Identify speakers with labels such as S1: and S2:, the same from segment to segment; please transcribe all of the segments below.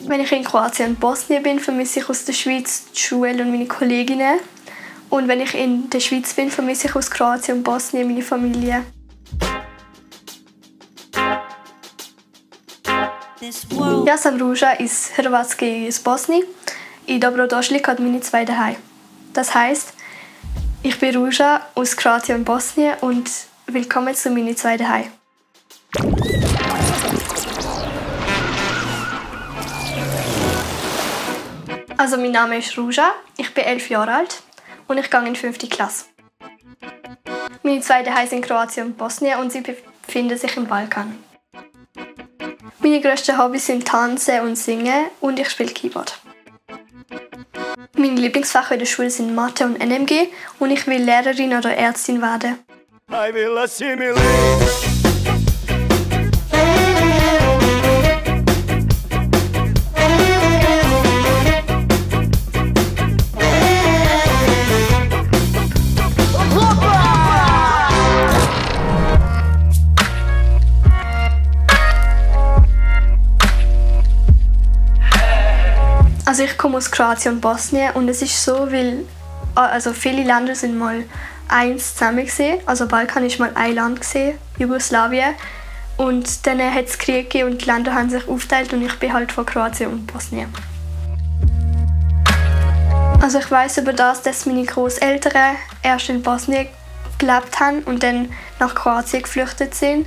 S1: Wenn ich in Kroatien und Bosnien bin, vermisse ich aus der Schweiz die Schule und meine Kolleginnen. Und wenn ich in der Schweiz bin, vermisse ich aus Kroatien und Bosnien meine Familie. Ja sam Ruža iz Hrvatske i iz Bosni i dobrodošli kod mini zweite Hai. Das heißt, ich bin Ruža aus Kroatien und Bosnien und willkommen zu mini zweite Hai. Also mein Name ist Ruža, ich bin 11 Jahre alt und ich gehe in die 5. Klasse. Meine zweite Hai sind Kroatien und Bosnien und sie befinden sich im Balkan. Meine grössten Hobbys sind Tanzen und Singen und ich spiele Keyboard. Meine Lieblingsfächer in der Schule sind Mathe und NMG und ich will Lehrerin oder Ärztin werden.
S2: I will assimilate.
S1: Also ich komme aus Kroatien und Bosnien und es ist so, weil viele Länder sind mal eins zusammen gewesen. Also Balkan ist mal ein Land gewesen, Jugoslawien, und dann hat es Krieg gegeben und die Länder haben sich aufgeteilt und ich bin halt von Kroatien und Bosnien. Also ich weiß über das, dass meine Großeltern erst in Bosnien gelebt haben und dann nach Kroatien geflüchtet sind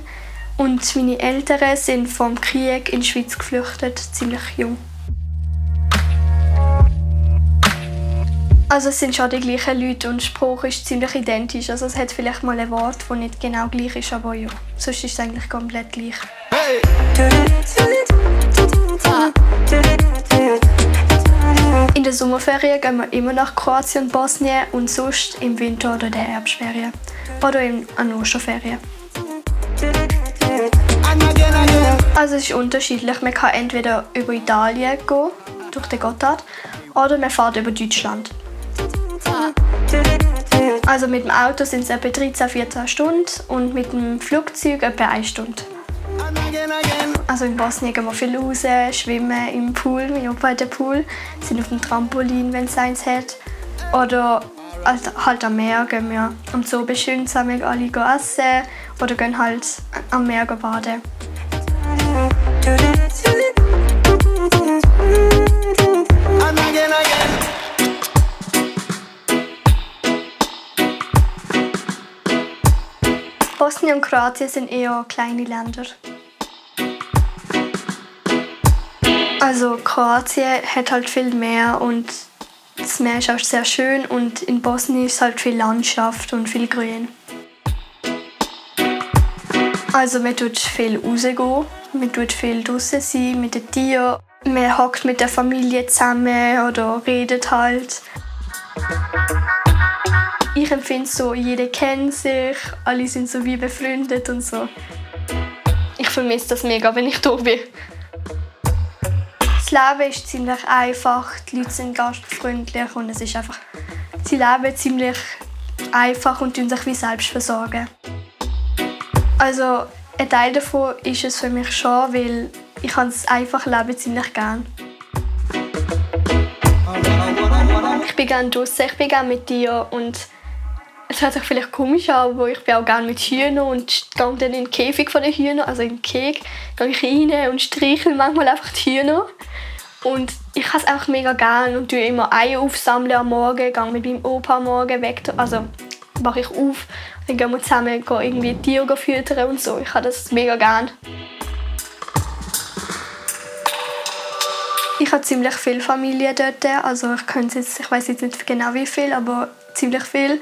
S1: und meine Eltern sind vom Krieg in die Schweiz geflüchtet, ziemlich jung. Also es sind schon die gleichen Leute und der Spruch ist ziemlich identisch. Also es hat vielleicht mal ein Wort, das nicht genau gleich ist, aber ja, sonst ist es eigentlich komplett gleich.
S2: Hey.
S1: In der Sommerferien gehen wir immer nach Kroatien und Bosnien und sonst im Winter oder in der Herbstferien oder an Osterferien. Also es ist unterschiedlich. Man kann entweder über Italien gehen, durch den Gotthard, oder man fährt über Deutschland. Also mit dem Auto sind es etwa 13–14 Stunden und mit dem Flugzeug etwa 1 Stunde. Also in Bosnien gehen wir viel raus, schwimmen im Pool, mein Opa hat einen Pool, sind auf dem Trampolin, wenn es eins hat. Oder halt am Meer gehen wir am Zoo schön zusammen alle essen oder gehen halt am Meer baden. Bosnien und Kroatien sind eher kleine Länder. Also Kroatien hat halt viel Meer und das Meer ist auch sehr schön und in Bosnien ist halt viel Landschaft und viel Grün. Also man tut viel rausgehen, man tut viel draußen sein mit den Tieren, man hockt mit der Familie zusammen oder redet halt. Ich empfinde so, jeder kennt sich, alle sind so wie befreundet und so. Ich vermisse das mega, wenn ich da bin. Das Leben ist ziemlich einfach, die Leute sind gastfreundlich und es ist einfach, sie leben ziemlich einfach und tun sich wie selbst versorgen. Also ein Teil davon ist es für mich schon, weil ich das einfache Leben ziemlich gern. Ich bin gerne draußen, ich bin gerne mit dir und es hört sich vielleicht komisch an, aber ich bin auch gerne mit Hühnern und gehe dann in den Käfig von den Hühnern, also in den Keg, gehe ich rein und streichle manchmal einfach die Hühner. Und ich habe es einfach mega gerne und tue immer Eier aufsammeln am Morgen, gehe mit meinem Opa am Morgen weg, also mache ich auf, dann gehen wir zusammen irgendwie Tiere füttern und so. Ich habe das mega gerne. Ich habe ziemlich viele Familien dort, also ich weiß jetzt nicht genau wie viel, aber ziemlich viel.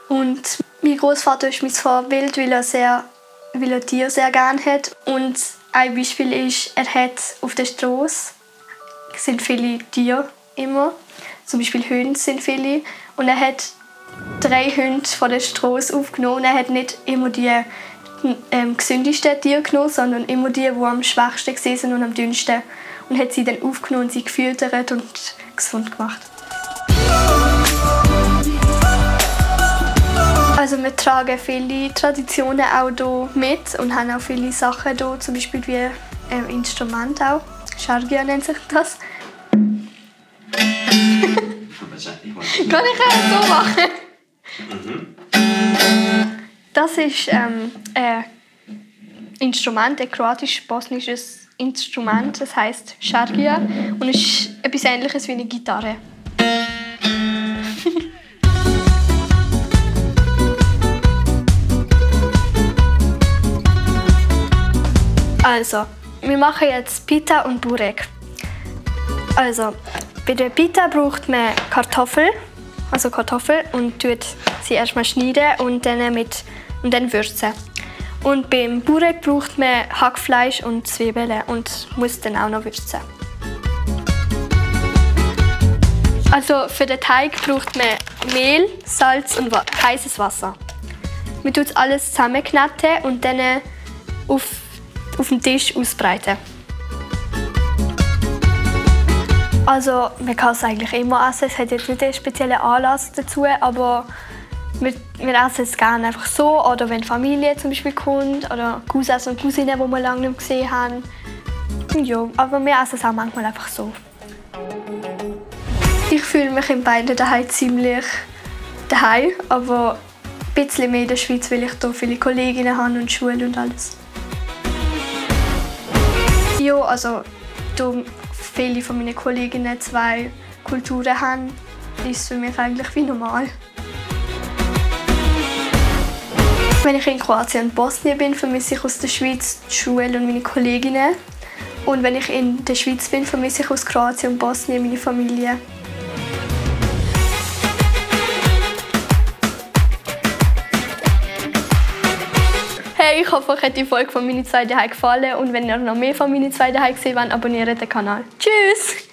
S1: Und mein Großvater ist mein Vorbild, weil er Tiere sehr gerne hat. Und ein Beispiel ist, er hat auf der Straße sind viele Tiere immer. Zum Beispiel Hunde sind viele. Und er hat 3 Hunde von der Straße aufgenommen. Er hat nicht immer die gesündesten Tiere genommen, sondern immer die am schwächsten waren und am dünnsten. Und hat sie dann aufgenommen und sie gefüttert und gesund gemacht. Also wir tragen viele Traditionen auch hier mit und haben auch viele Sachen hier, zum Beispiel wie Instrumente auch. Shargia nennt sich das. Kann ich auch so machen? Das ist ein Instrument, ein kroatisch-bosnisches Instrument. Das heisst Shargia und ist etwas Ähnliches wie eine Gitarre. Also, wir machen jetzt Pita und Burek. Also, bei der Pita braucht man Kartoffel und tut sie erstmal schneiden und dann würzen. Und beim Burek braucht man Hackfleisch und Zwiebeln und muss dann auch noch würzen. Also für den Teig braucht man Mehl, Salz und heißes Wasser. Man tut alles zusammenkneten und dann auf dem Tisch ausbreiten. Also man kann es eigentlich immer essen. Es hat jetzt nicht einen speziellen Anlass dazu, aber wir essen es gerne einfach so. Oder wenn die Familie zum Beispiel kommt oder Cousins und Cousinen, die wir lange nicht gesehen haben. Ja, aber wir essen es auch manchmal einfach so. Ich fühle mich in beiden daheim ziemlich daheim, aber ein bisschen mehr in der Schweiz, weil ich hier viele Kolleginnen habe und Schule und alles. Ja, also da viele von meinen Kolleginnen 2 Kulturen haben, ist es für mich eigentlich wie normal. Wenn ich in Kroatien und Bosnien bin, vermisse ich aus der Schweiz die Schule und meine Kolleginnen. Und wenn ich in der Schweiz bin, vermisse ich aus Kroatien und Bosnien meine Familie. Hey, ich hoffe, euch hat die Folge von «Meine 2 daheim» gefallen und wenn ihr noch mehr von «Meine 2 daheim» sehen wollt, abonniert den Kanal. Tschüss!